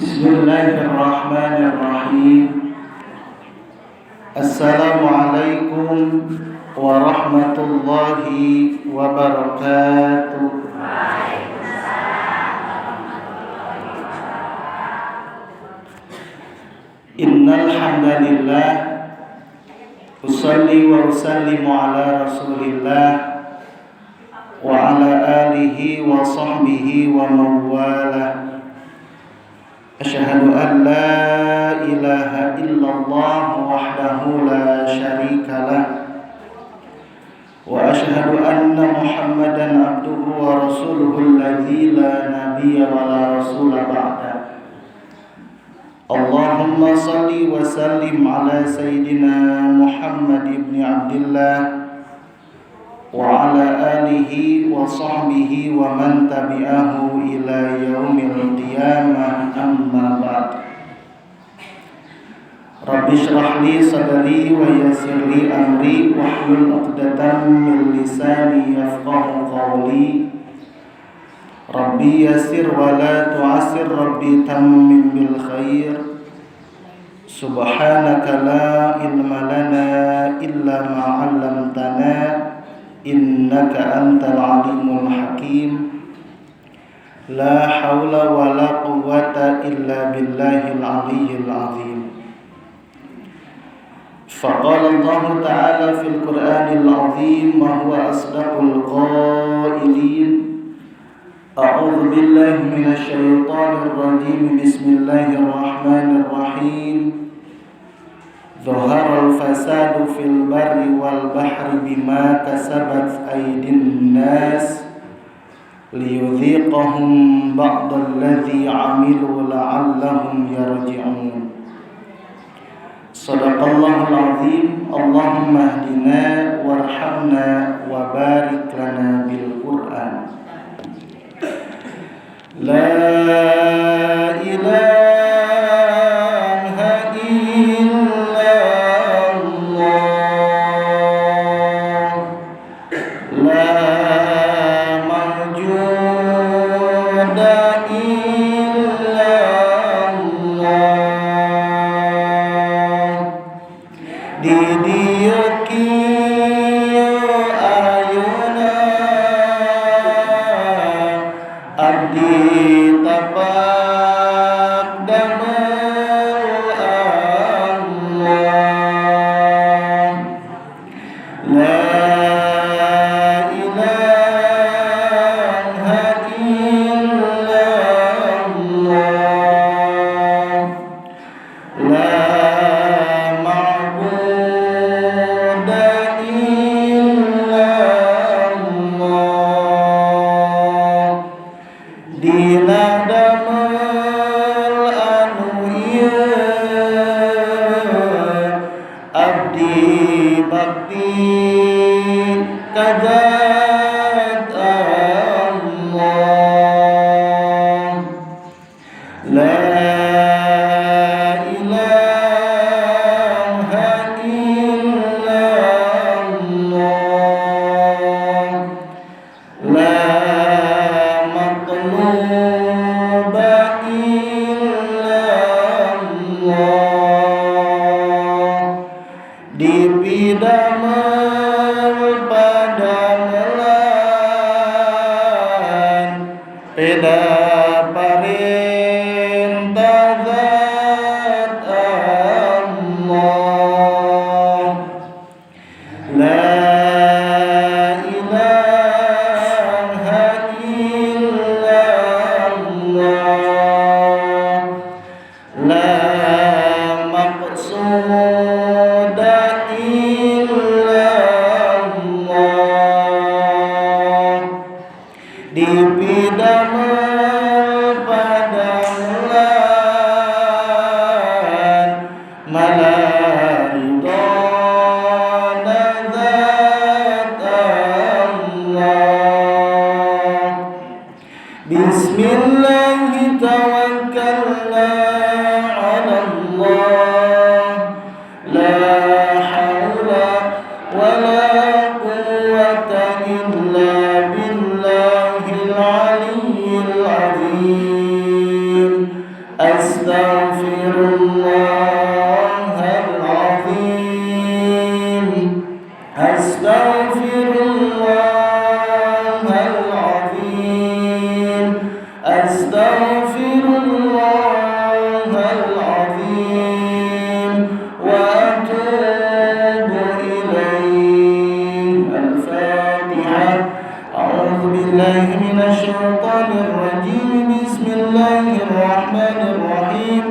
Bismillahirrahmanirrahim. Assalamualaikum warahmatullahi wabarakatuh. Waalaikumsalam warahmatullahi wabarakatuh. Innal hamdalillah usalli wa usallimu ala Rasulillah wa ala alihi wa sahbihi wa mawalah. Asyhadu an la ilaha illallah wahdahu la syarika lah wa asyhadu anna Muhammadan abduhu wa rasuluhu alladzi la nabiyya wa la rasula ba'da. Allahumma salli wa sallim ala sayyidina Muhammad ibn Abdillah wa ala alihi wa sahbihi wa man tabi'ahu ila yaumil qiyamah, amma ba'd. Rabbi shrah li sadri wa yassir li amri wahlul 'uqdatam min lisani yafqahu qawli. Rabbi yassir wa la tu'assir, rabbi tammim bil khair. Subhanaka la ilma lana illa ma 'allamtana innaka antal alimul hakim. La haula wa la quwwata illa billahil aliyyil azim. Faqala Allah ta'ala fil Qur'anil azim wa huwa asdaqul qailin. A'udzu billahi minasy syaithanir rajim. Bismillahirrahmanirrahim. Zaharal fasadu fil barri wal bahri bima kasabat aydin nas liyudhiqahum ba'dalladzi 'amilu la'allahum yarji'un. Sadaqallahul azim. Allahumma ihdina warhamna wa barik lana bil Qur'an. La ilaha Astaghfirullahal azim, astaghfirullahal azim, astaghfirullahal azim wa atubu ilaih. Al-Fatihah. A'udzu billahi minasy syaithanir rajim. Bismillahirrahmanirrahim.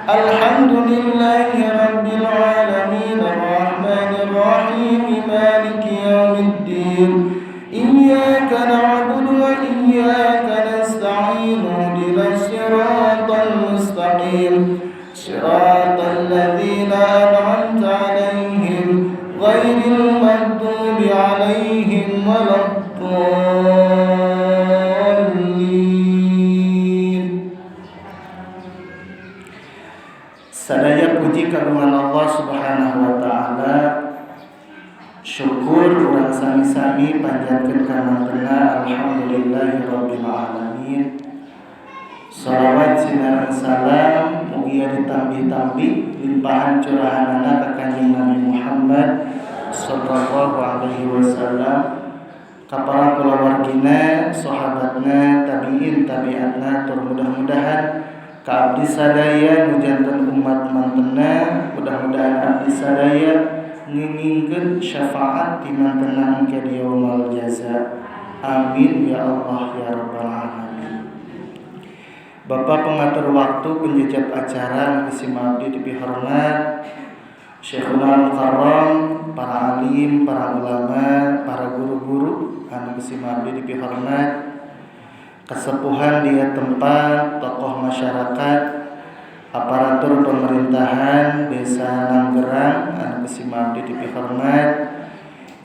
Alhamdulillahi rabbil alamin arrahmanir rahim maliki yaumiddin. Iyyaka na'budu wa iyyaka nasta'in. Ihdinas siratal mustaqim. Siratal ladzina an'amta 'alaihim ghairil maghdubi 'alaihim waladdallin. Sadaya puji kagungan Allah Subhanahu wa taala. Syukur urang sami-sami panjatkeun ka mantena alhamdulillahirabbil alamin. Salawat sinareng salam mugia ditambih-tambih limpahan curahanana ka Kanjeng Nabi Muhammad sallallahu alaihi wasallam, ka para kulawargina, sahabatna, tabiin, tabiatna, tur mudah-mudahan ka abdi sadaya nu janten umat mantena, mudah-mudahan abdi sadaya ngingingkeun syafaat ti mantena engke di yaumul jaza. Amin ya Allah ya rabbal alamin. Bapak pengatur waktu penjejak acara nu abdi dipihormat Syekhuna Mukarram, para alim, para ulama, para guru-guru anu abdi dipihormat, kesepuhan di tempat, tokoh masyarakat, aparatur pemerintahan Desa Nanggerang anu abdi dipihormat,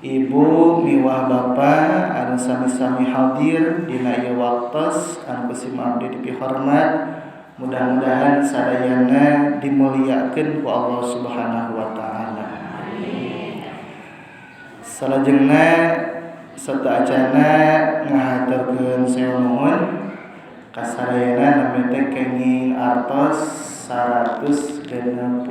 ibu miwah bapak anu sami-sami hadir dina ieu waktos anu abdi dipihormat, mudah-mudahan sadayana dimuliakeun ku Allah Subhanahu wa taala. Salajengna serta acana ngahaturkeun sewu nuhun ka sadayana namanya teh kenging artos 162.000,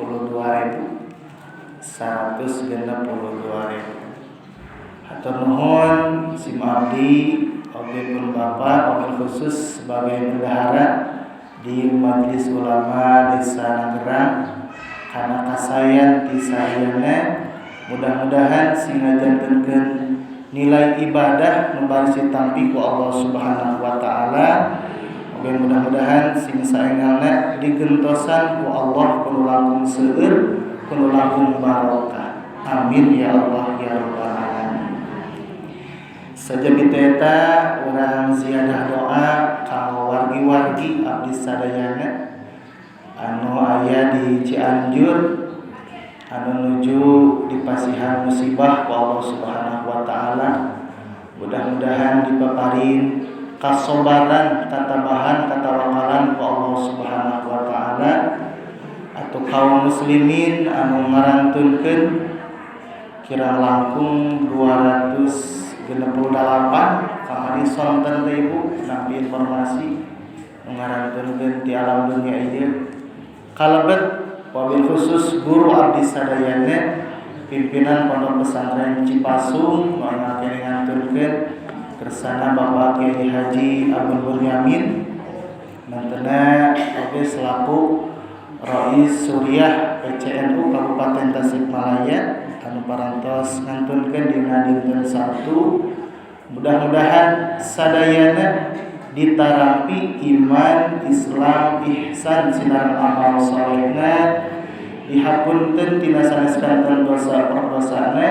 162.000. Hatur nuhun sim abdi oge pun bapak oge khusus sebagai bendahara di Majelis Ulama Desa Nanggerang karena kasayan ti sadayana, mudah-mudahan sing ngajantenkeun nilai ibadah nu baris ditampi ku Allah Subhanahu wa taala. Oge mudah-mudahan sing saengalna digentosan ku Allah kudu langkung seueur, kudu langkung barokah. Amin ya Allah ya rabbal alamin. Sajabi eta urang ziyadah doa kanggo wargi-wargi abdi sadayana anu aya di Cianjur anu nuju dipasihan musibah ku Allah Subhanahu wa taala. Mudah-mudahan dipaparin kasobaran, katabahan, katawakalan ku Allah Subhanahu wa taala. Atau kaum muslimin anu ngarantunkeun kirang langkung 268 kamari sonten teh ibu nampi informasi ngarantunkeun ti alam dunia ieu kalebet wabil khusus guru abdi sadayana pimpinan Pondok Pesantren Cipasung nu kene ngantunkeun kersana Bapak Kiai Haji Abdul Bunyamin mantena oge selaku Rais Suriah PCNU Kabupaten Tasikmalaya anu parantos ngantunkeun dina dinten Sabtu. Mudah-mudahan sadayana ditarampi iman, Islam, ihsan sinareng amal salehna, dihapunten tina sanes kanten dosa perdosana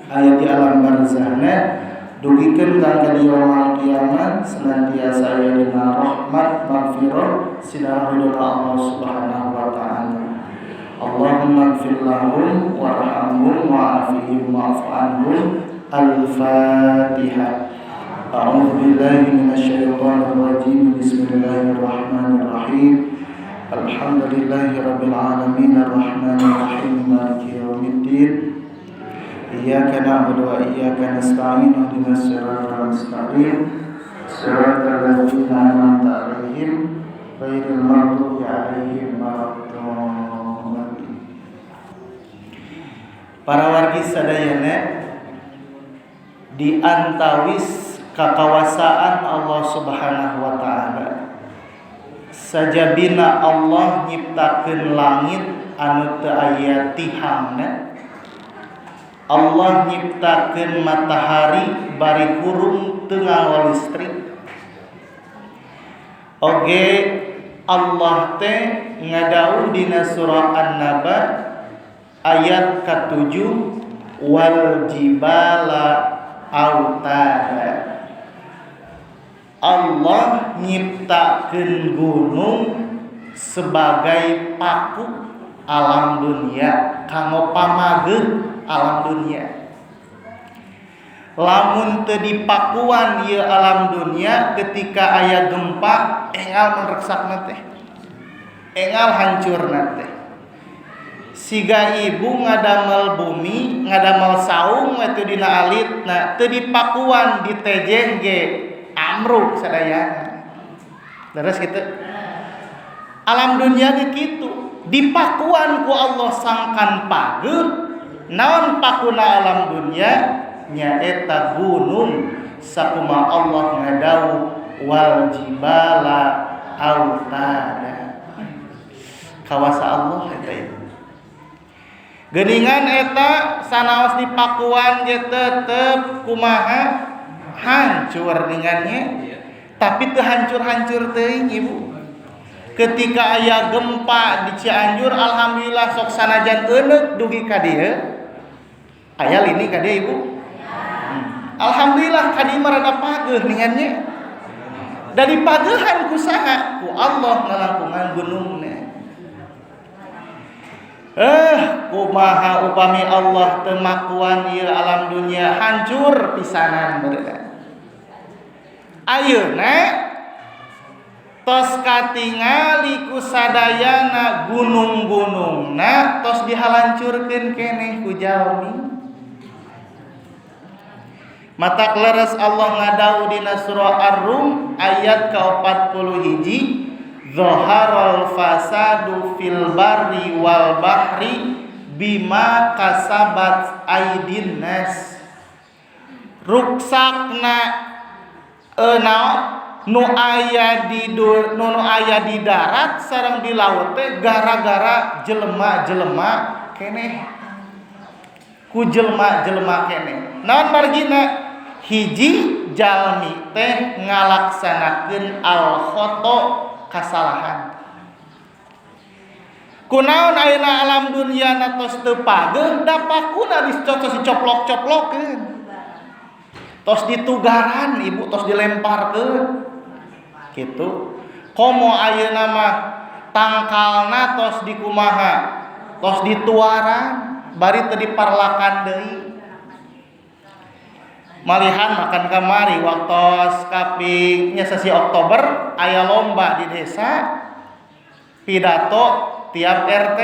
aya di alam barzahna, dugikeun ka yaumul kiamat senantiasa aya dina rahmat magfirah sinareng ridho Allah Subhanahu wa taala. Allahumma ighfir lahum warhamhum wa'afihim wa'fu anhum. Al-Fatihah. A'udzu billahi minasyaitonir rajim. Bismillahirrahmanirrahim. Alhamdulillahi rabbil alamin arrahmanir rahim maliki yaumiddin. Iyyaka na'budu wa iyyaka nasta'in ihdinas siratal mustaqim siratal ladzina an'amta 'alaihim Ghairil maghdubi 'alaihim waladdallin. Para wargi sadayana, di antawis kakawasaan Allah Subhanahu wa taala, sajabina Allah nyiptakeun langit anu teu aya tihangna, Allah nyiptakeun matahari bari hurung teu nganggo listrik. Oge Allah teh ngadawuh dina surah An-Naba ayat ka-7, wal jibala autada. Allah nyiptakeun gunung sebagai paku alam dunia, kanggo pamageuh alam dunia. Lamun teu dipakuan ieu alam dunia, ketika aya gempa enggal mereksakna teh, enggal hancurna teh. Siga ibu ngadamel bumi, ngadamel saung we dina alitna, teu dipakuan ditejeh ge amruk sadayana. Terus gitu. Alam dunia ge kitu, dipakuan ku Allah sangkan pageuh. Naon pakuna alam dunia? Nyaeta gunung. Sakuma Allah ngadawuh wal jibala autada. Kawasa Allah eta ieu. Geuningan eta sanaos dipakuan ge tetep kumaha hancur ningannya. Tapi teu hancur-hancur teuing ibu. Ketika aya gempa di Cianjur, alhamdulillah sok sanajan euneuk dugi ka dieu. Aya lini ka dieu ibu. Alhamdulillah ka dieu mah rada pageuh ningannya. Da dipageuhan ku saha? Ku Allah ngalangkungan gunungna. Kumaha upami Allah teu makuan ieu alam dunia, hancur pisanan beureunan. Ayeuna tos katingali ku sadayana gunung-gunungna tos dihalancurkeun keneh ku jalmi. Matak leres Allah ngadawuh dina surah Ar-Rum ayat ka-41, zaharal fasadu fil barri wal bahri bima kasabat aidin nas. Ruksakna naon nu aya di nu aya di darat sareng di laut teh gara-gara jelema-jelema keneh. Ku jelema-jelema keneh. Naon margina? Hiji jalmi teh ngalaksanakeun al khoto, kasalahan. Kunaon ayeuna alam dunia na tos teu pageuh, da pakuna tos dicoplok-coplokeun. Tos ditugaran ibu, tos dilemparkeun. Gitu. Komo ayeuna mah tangkalna tos dikumaha, tos dituaran, bari teu diparlakan deui. Malihan makan kamari waktos kaping nya sasi Oktober aya lomba di desa pidato tiap RT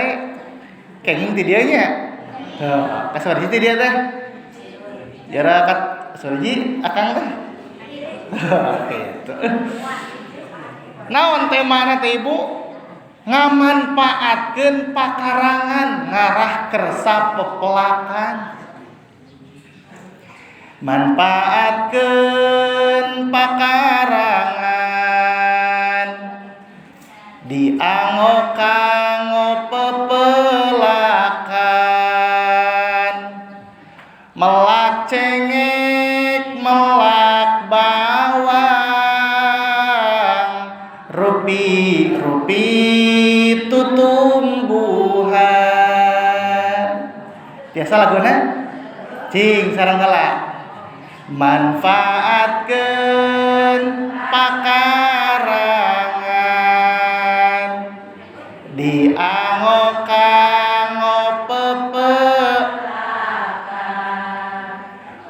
kenging ti dieu nya. Teu, kasar ti dieu teh. Jara kat sorji akang teh. Gitu. Naon temana teh ibu? Ngamanfaatkeun pakarangan ngarah kersa pepelakan. Manfaatkeun pakarangan dianggo kanggo pepelakan, melak cengek melak bawang, rupi-rupi tutumbuhan. Biasa laguna cing sareng heula. Manfaatkeun pakarangan dianggo kanggo pepelakan,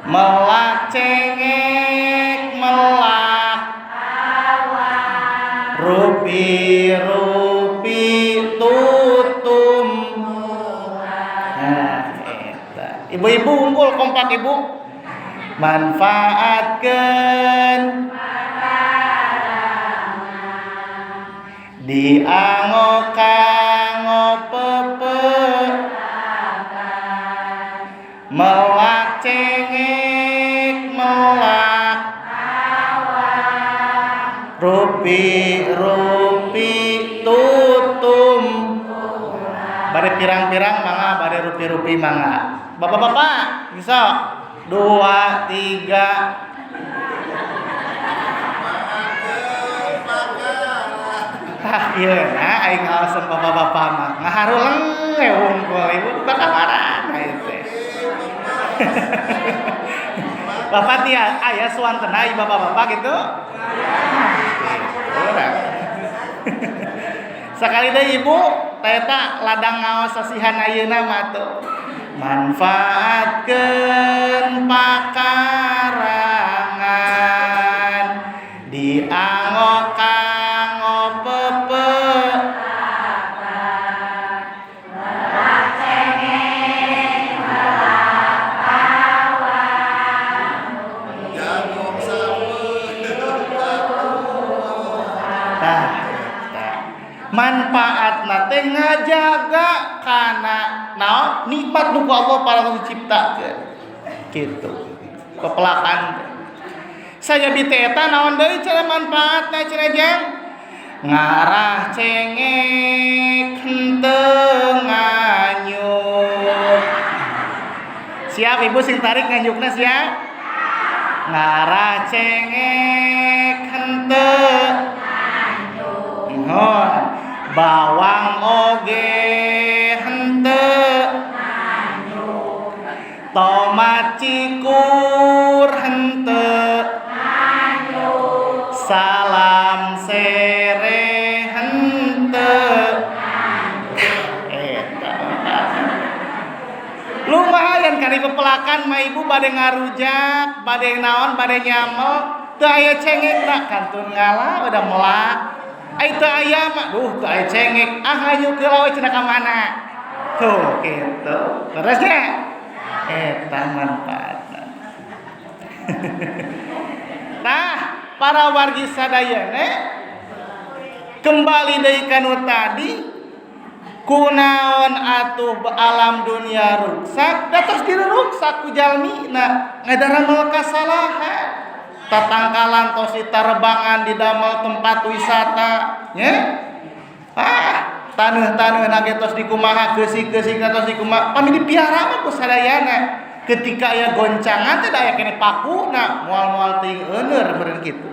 melak cengek melak bawang, rupi-rupi tutumbuhan. Nah, eta. Ibu-ibu unggul kompak ibu. Manfaatkeun pakarangan Diango kanggo pepelakan melak cengek melak bawang rupi-rupi tutum bade pirang-pirang mangga bade rupi-rupi mangga. Bapak-bapak bisa 2 3. Tah ieu na aing ngaosan bapak-bapak mah ngaharuleng we wungkul ibu bakamaran ieu teh. Bapak tia aya suantena ieu bapak-bapak gitu. Sakali deui ibu teh eta ladang ngaos sasihan ayeuna mah tuh. Manfaatkeun pakarangan diango kanggo pepelakan melak cengek melak bawang jagung sapeut. Tah eta manfaatna teh ngajaga kana naon nikmat nu ku Allah para diciptakeun kitu pepelakan saya bi teh eta naon deui cenah manfaatna cenah jang ngarah cengek henteu nganyuk. Siap ibu sing tarik nganyukna siap? Ngarah cengek henteu nganyuk. Nuhun. Bawang oge henteu nganyuk. Tomat cikur henteu nganyuk. Salam sere henteu nganyuk. Eta lumayan kali pepelakan mah ibu bade ngarujak, bade naon, bade nyamel, teu aya cengekna kantun ngala udah melak. Ai teu aya mah, duh teu aya cengek, ah hayu heula we cenah ka mana. Tuh kitu. Terus nya eta manfaatna. Nah, para wargi sadayana kembali deui ka nu tadi kunaon atuh alam dunia ruksak da tos diruksak ku jalmina ngadaramel kasalahan tatangkalan tos ditarebangan di damel tempat wisata nya ah taneuh-taneuh ge tos dikumaha keusik-keusik tos dikumaha pami dipiara mah ku sadayana ketika aya goncangan teh da aya keneh pakuna moal-moal teuing euneur meureun kitu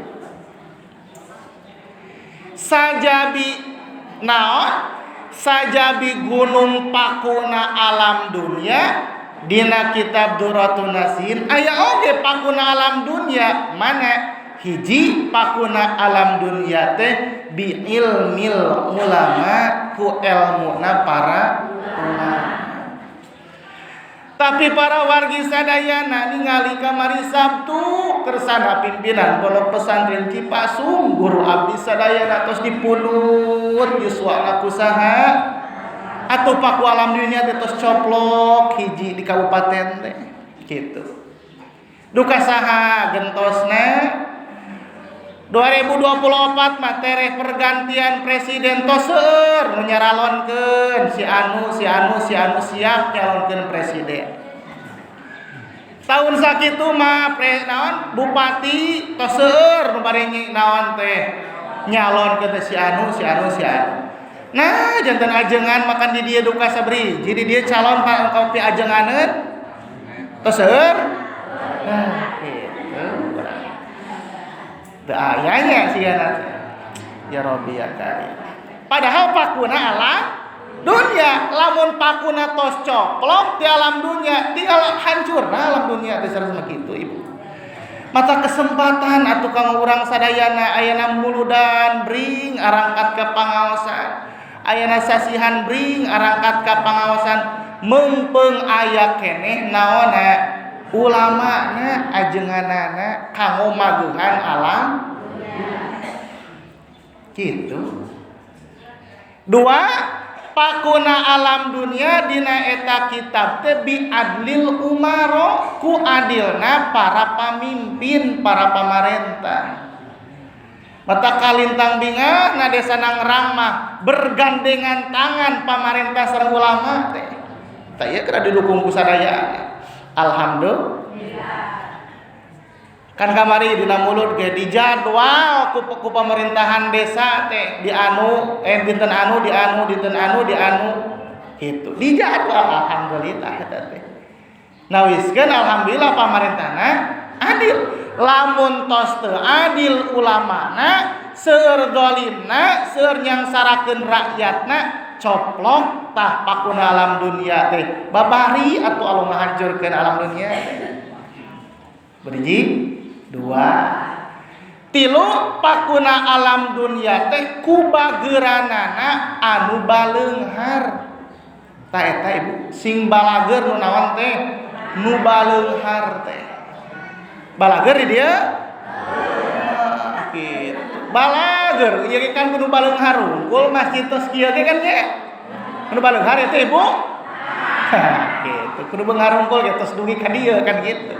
sajabi naon sajabi gunung pakuna alam dunia dina kitab Duratun Nasin aya oge pakuna alam dunia mana hiji pakuna alam dunia teh bi ilmil ulama ku elmuna para ulama. Tapi para wargi sadayana ningali kamari Sabtu kersana pimpinan pondok pesantren Cipasung guru abdi sadayana tos dipunut yuswana ku saha atuh paku alam dunia teh tos coplok hiji di kabupaten teh kitu. Duka saha gentosna 2024 mah tereh pergantian presiden tos seueur nu nyaralonkeun si anu si anu si anu siap nyalonkeun presiden. Tahun sakitu mah naon bupati tos seueur nu bade naon teh nyalonkeun teh si anu si anu si anu. Nah janten ajengan makan di dieu duka sabri. Jadi dia calon pak kopi ajenganeun tos seueur. Nah kitu. Teu aya nya sigana. Ya Rabbi ya Karim. Padahal pakuna alam dunia, lamun pakuna tos coplok di alam dunia, tinggal hancur nah alam dunia teh sareng kitu ibu. Mata kesempatan atuh kang urang sadayana ayana muludan bring arangkat ka pangaosan. Ayana sasihan bring arangkat ka pangaosan meungpeung aya keneh naonna ulamana ajenganana kanggo magehan alam gitu. Dua, pakuna alam dunia dina eta kitab teh bi adlil umaro ku adilna para pamimpin, para pamarentah. Mata kalintang bingah na desa Nangrang mah bergandengan tangan pamarentah sareng ulama teh. Tah ieu keur didukung ku sadaya. Alhamdulillah. Kan kamari dina mulut ge dijadwal ku pemerintahan desa teh di anu dinten anu di anu dinten anu di anu kitu. Dijadwal alhamdulillah eta teh. Nawiskeun alhamdulillah pamarentahna adil. Lamun tos teu adil ulamana, seueur zalimna, seueur nyangsarakeun rakyatna, coplok tah pakuna alam dunia teh. Babari atuh Allah ngahancurkeun alam dunia teh. Beriji dua. Tilu pakuna alam dunia teh ku bageranana anu baleunghar. Tah eta ibu sing balager nu naon teh? Nu baleunghar teh. Balager di dia? Gitu. Balager, ieu kan kudu baleunghar unggul masjid tos kieu ge kan ge. Kudu baleunghar eta ibu? Gitu. Kudu beunghar unggul ge tos dugi ka dieu kan gitu.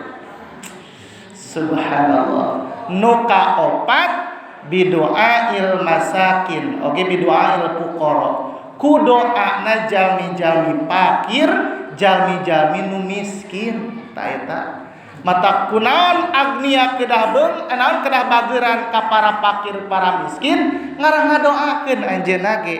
Subhanallah. Nu kaopat bidu'ail masakin, oge bidu'ail fuqara. Ku doana jalmi-jalmi fakir, jalmi-jalmi nu miskin, ta eta. Mata kunaon agnia kedah beung, naon kedah bageran ka para fakir, para miskin, ngarah ngadoakeun anjeunna ge.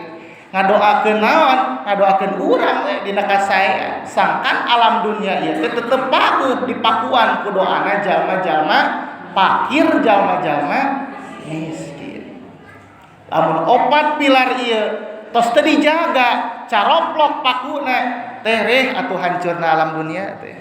Ngadoakeun naon? Ngadoakeun urang we dina kasaean. Sangkan alam dunia ieu teh tetep paguh dipakuan ku doana jalma-jalma fakir, jalma-jalma miskin. Lamun opat pilar ieu tos teu dijaga, caroplok pakuna teh reh atuh hancurna alam dunia teh.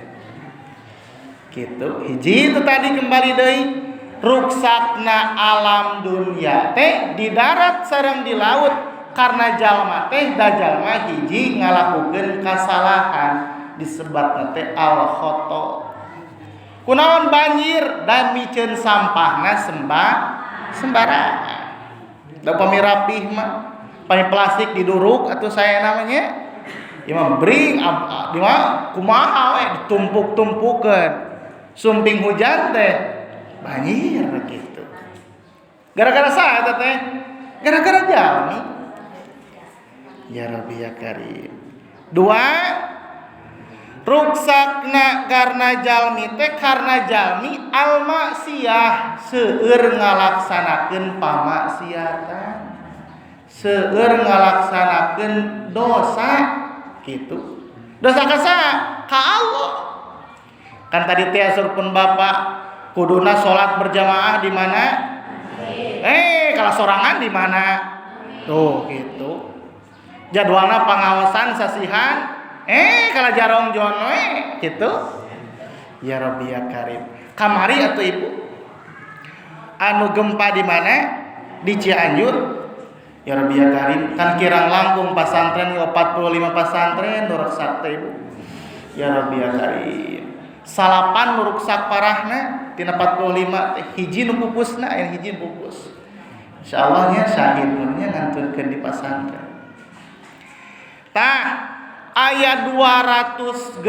Gitu. Hiji itu tadi kembali deui ruksakna alam dunia teh di darat sareng di laut karena jalma teh da jalma hiji ngalakukeun kasalahan disebatna teh al khoto. Kunaon banjir da miceun sampahna sembarangan. Da upami rapih mah pami plastik diduruk atuh saya namanya ieu mah bring di mah kumaha we ditumpuk-tumpukeun. Sumping hujan teh banjir gitu. Gara-gara saha eta teh? Gara-gara jalmi. Ya Rabbi ya Karim. Dua, ruksakna karena jalmi teh karena jalmi al-maksiyah seueur ngalaksanakeun pamaksiatan. Seueur ngalaksanakeun dosa gitu. Dosa ka saha? Ka Allah. Kan tadi teh pun bapak kuduna salat berjamaah di mana? Kalau sorangan di mana? Tuh gitu. Jadwalna pangaosan sasihan, kalau jarong jon we gitu. Ya Rabbi ya Karim. Kamari atuh ibu. Anu gempa di mana? Di Cianjur. Ya Rabbi ya Karim, kan kirang langkung pasantren 45 pasantren nu ruksak teh ibu. Ya Rabbi ya Karim. Salapan nu ruksak parahna tina 45 teh hiji nu pupusna aya hiji nu pupus. Insyaallah nya syahid mun nya ngantunkeun di pasantren. Tah aya 268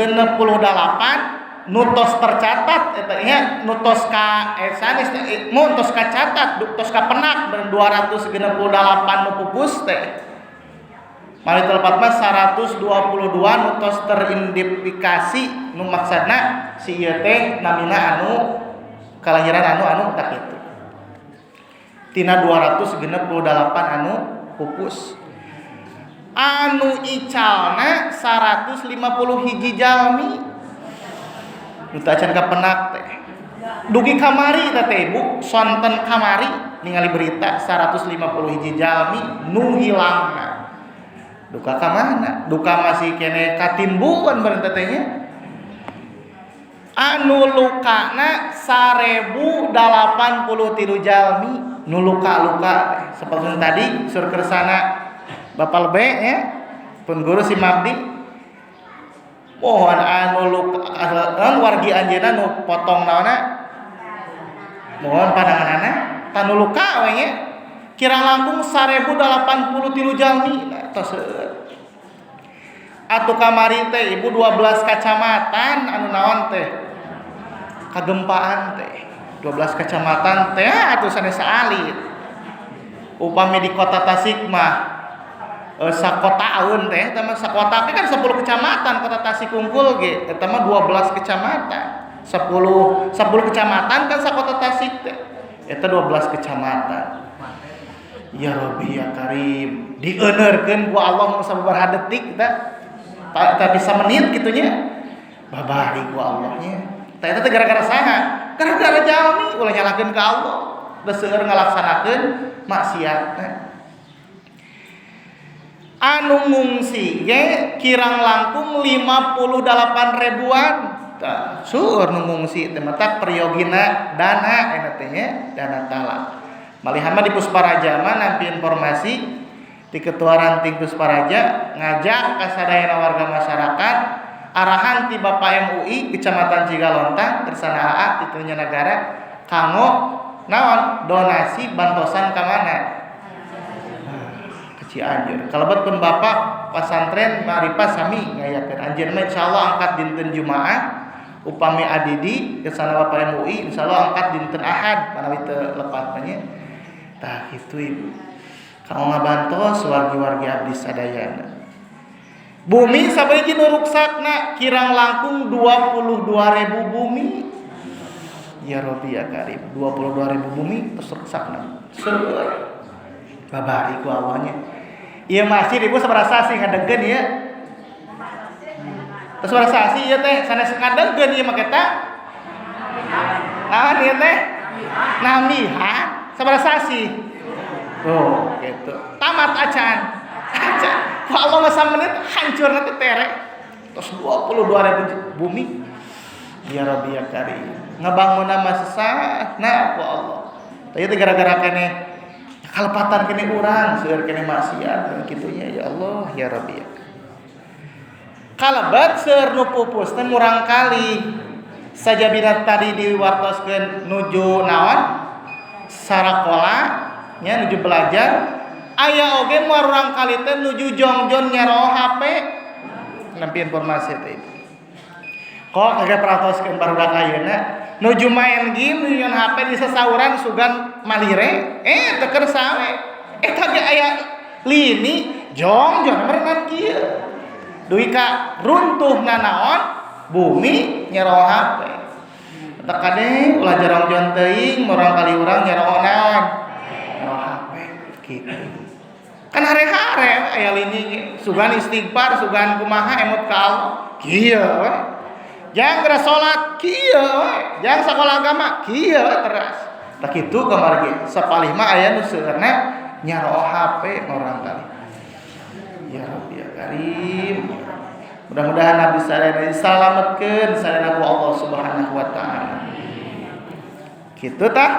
nu tos tercatat eta nya nu tos ka sanes teh mun tos kacatat tos kapenak 268 nu pupus teh. Mari telepat mah 122 nu tos teridentifikasi nu maksudna si ieu teh namina anu kalahiran anu tak kitu. Tina 268 anu pupus. Anu icalna 150 hiji jalmi. Nu teu acan kapenak teh. Dugi kamari teh teh ibu, sonten kamari ningali berita 150 hiji jalmi nu hilangna. Duka ka mana? Duka masih kene katimbuan bareng teh nya. Anu lukana 1083 jalmi nu luka-luka teh. Seperti tadi sur kersana Bapak lebe ya, pun guru si Mabdi. Mohon anu luka anu wargi anjeunna nu potong naonna? Mohon pandanganana tanu luka we nya. Kira langkung 1083 jalmi tos seueur. Atuh kamari teh ibu 12 kacamatan anu naon teh? Kagempaan teh. 12 kecamatan teh atuh sanes alit. Upami di kota Tasik mah sakotaeun teh eta mah sakota teh kan 10 kecamatan kota Tasik unggul ge eta mah 12 kecamatan. 10 kecamatan kan sakota Tasik teh. Eta 12 kecamatan. Ya Rabbi ya Karim, dieuneurkeun ku Allah mah sababaraha detik teh. Tak bisa menit gitunya. Babari ku Allah nya. Tah eta teh gara-gara saha? Gara-gara jalmi ulah nyalahkeun ka Allah. Da seueur ngalaksanakeun maksiat. Anu ngungsi ge kirang langkung 58 ribuan. Tah seueur nu ngungsi teh matak priyogina dana eta teh nya, dana talak. Malihan mah di Pusparaja mah nampi informasi di ketua ranting Pusparaja ngajak ka sadayana warga masyarakat arahan ti Bapak MUI Kecamatan Cigalontang kersana AA titunya negara kanggo naon donasi bantosan ka mana ke Cianjur. Kalebet pun Bapak pasantren Ma'rifah sami ngayakeun anjeun mah insyaallah angkat dinten Jumaah upami adidi kersana Bapak MUI insyaallah angkat dinten Ahad manawi teu lepat nya. Tah kitu Ibu. Kanggo ngabantos wargi-wargi abdi sadayana. Bumi sabaraha nu ruksakna kirang langkung 22.000 bumi. Ya Rabbi ya Karim, 22.000 bumi terus ruksakna. Seueur. Babari ku awalnya. Ieu masjid ibu sabaraha sasih ngadegkeun ieu? Terus sabaraha sasih ieu teh sanes ngadegkeun ieu mah eta? Naon ieu teh? Nambihan. Sabaraha sasih? Oh, gitu. Tamat acan. Acan. Ku Allah mah samenit hancur nanti tere. Terus 22.000 bumi. Ya Rabbi ya Karim. Ngabangunna mah sesah nah ku Allah. Tah ieu gara-gara keneh kalepatan keneh urang, seueur keneh maksiat kitu nya ya Allah ya Rabbi ya. Kalebet seueur nu pupus teh murang kali. Sajabina tadi diwartoskeun nuju naon? Sarakola nya nuju belajar. Aya oge murang kali teh nuju jongjon nyaro HP. Nampi informasi teh itu. Kok kagak perhatoskeun barudak ayeuna nuju main game nuju nyon HP di sasauran sugan malire teu kersa we. Eta ge aya lini jongjon meureunan kieu. Duwi ka runtuh nanaon bumi nyero HP. Teu kade ulah jarongjon teuing murang kali urang nyero naon? Nyero HP kitu. Kan hare-hare aya lini sugan istighfar sugan kumaha emot ka Allah kieu we. Jang geura salat kieu we, jang sakola agama kieu we teras. Tah kitu kamari ge sapalih mah aya nu seueurna nyaro HP urang kali. Ya Rabbi ya Karim. Mudah-mudahan abdi sadayana disalametkeun sadayana ku Allah Subhanahu wa taala. Kitu tah.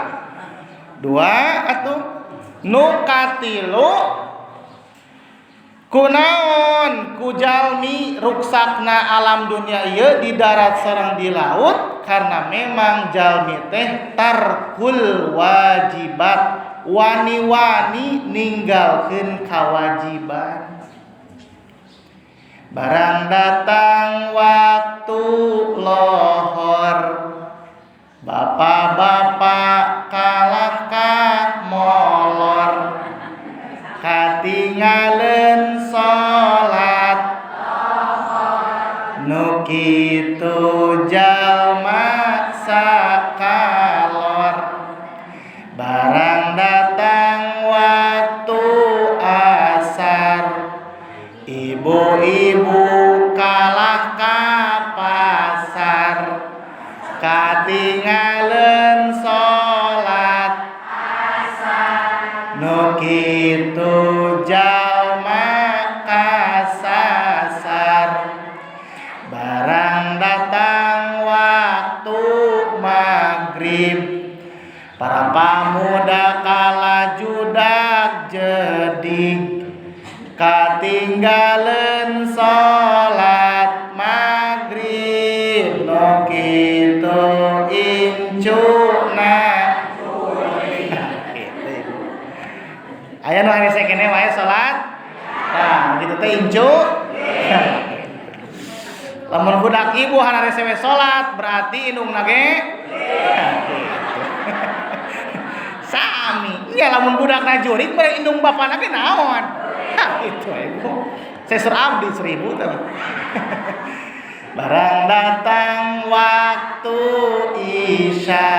Dua atuh nu katilu kunaon ku jalmi ruksakna alam dunia ieu di darat sareng di laut karena memang jalmi teh tarkul wajibat wani-wani ninggalkeun kawajiban. Barang datang waktu lohor bapak-bapak kalahkah molor katingalen salat nu kitu jalma sakalor. Barang datang waktu asar ibu-ibu kalah ka pasar katingalen salat asar nu kitu jalma kasasar. Barang datang waktu maghrib para pamuda kala judak jedik katinggalen salat maghrib nu kitu incuna. Aya nu harese keneh wae salat. Tah kitu teh incu. Lamun budak ibu harese we salat berarti indungna ge sami Nya lamun budakna jurig mere indung bapana ge naon? Hah itu ibu. Seseur abdi 1000 teh. Barang datang waktu Isya,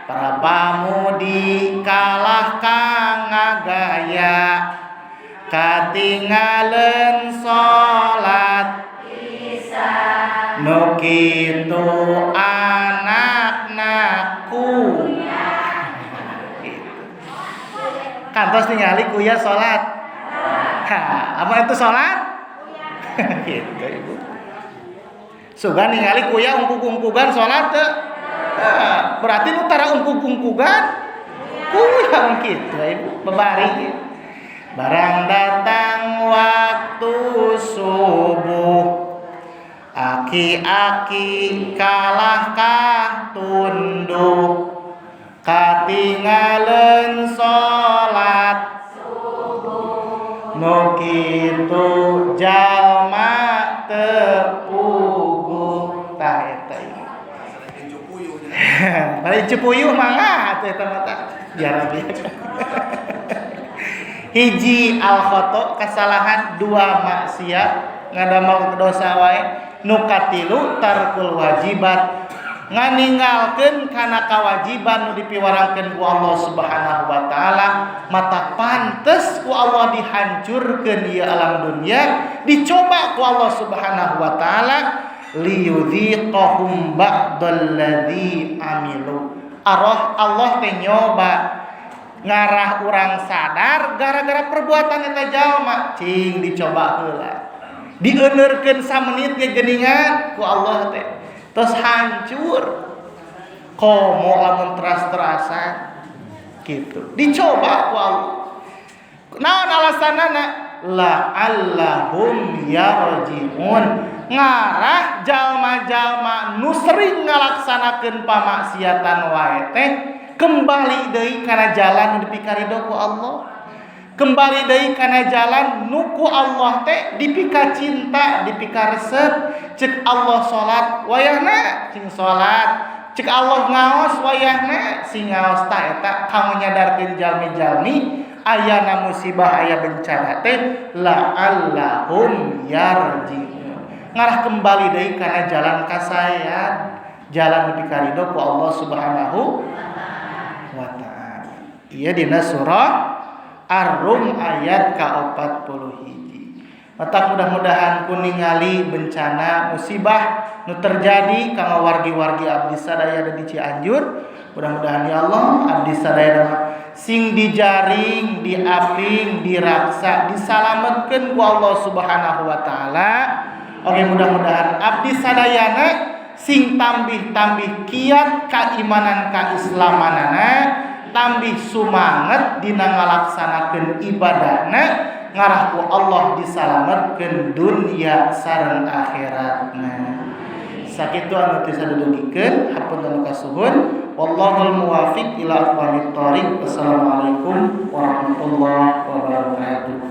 para pamudi kalah ka ngagaya, katinggalan salat Isya. Nu kitu anakna kuya. Gitu. Kantos ningali kuya salat. Ha, apa itu salat? Gitu ibu. Sugan ningali kuya ungkug-ungkugan salat teu? Nah, berarti nu tara ungkug-ungkugan kuya kitu ibu, babari. Barang datang waktu subuh, aki-aki kalah kah tunduk, katinggalan salat subuh. Nu kitu jalma teu puguh. Tah eta ieu. Bari cupuyuh mangga atuh eta mah tah. Biar biasa. Hiji al khoto kesalahan, dua maksiat ngadamel dosa wae, nu katilu tarkul wajibat nganinggalkeun kana kawajiban nu dipiwarangkeun ku Allah Subhanahu wa taala. Mata pantes ku Allah dihancurkeun ieu alam dunia, dicoba ku Allah Subhanahu wa taala liyudhiqahum ba'dalladzi amilu. Arah Allah teh nyoba ngarah urang sadar gara-gara perbuatan eta jalma, cing dicoba heula. Dieuneurkeun samenit ge geuningan ku Allah teh. Terus hancur. Komo lamun teras-terasan gitu. Dicoba ku Allah. Naon alasanana? La'allahum yarji'un. Ngarah jalma-jalma nu sering ngalaksanakeun pamaksiatan wae teh kembali deui kana jalan nu dipikarido ku Allah. Kembali deui kana jalan nu ku Allah teh dipika cinta, dipika resep. Cek Allah salat wayahna sing salat, cek Allah ngaos wayahna sing ngaos. Tah eta kanggo nyadarkeun jalmi-jalmi ayana musibah aya bencana teh la'allahum yarji'un. Ngarah kembali deui kana jalan kasaean, jalan dipikarido ku Allah Subhanahu wa taala. Ieu dina surah Ar-Rum ayat ka-41. Matak mudah-mudahan ku ningali bencana musibah nu terjadi kanggo wargi-wargi abdi sadaya ada di Cianjur. Mudah-mudahan ya Allah abdi sadaya sing dijaring, diaping, diraksa, disalametkeun ku Allah Subhanahu wa taala. Oke, mudah-mudahan abdi sadayana sing tambih-tambih kiat keimanan keislamanana, tambih sumanget dina ngalaksanakeun ibadahna, ngarah ku Allah disalametkeun dunia sareng akhiratna. Sakitu anu tiasa didugikeun, hapunten nu kasuhun. Wallahul muwafiq ila aqwamit thoriq. Wassalamualaikum warahmatullahi wabarakatuh.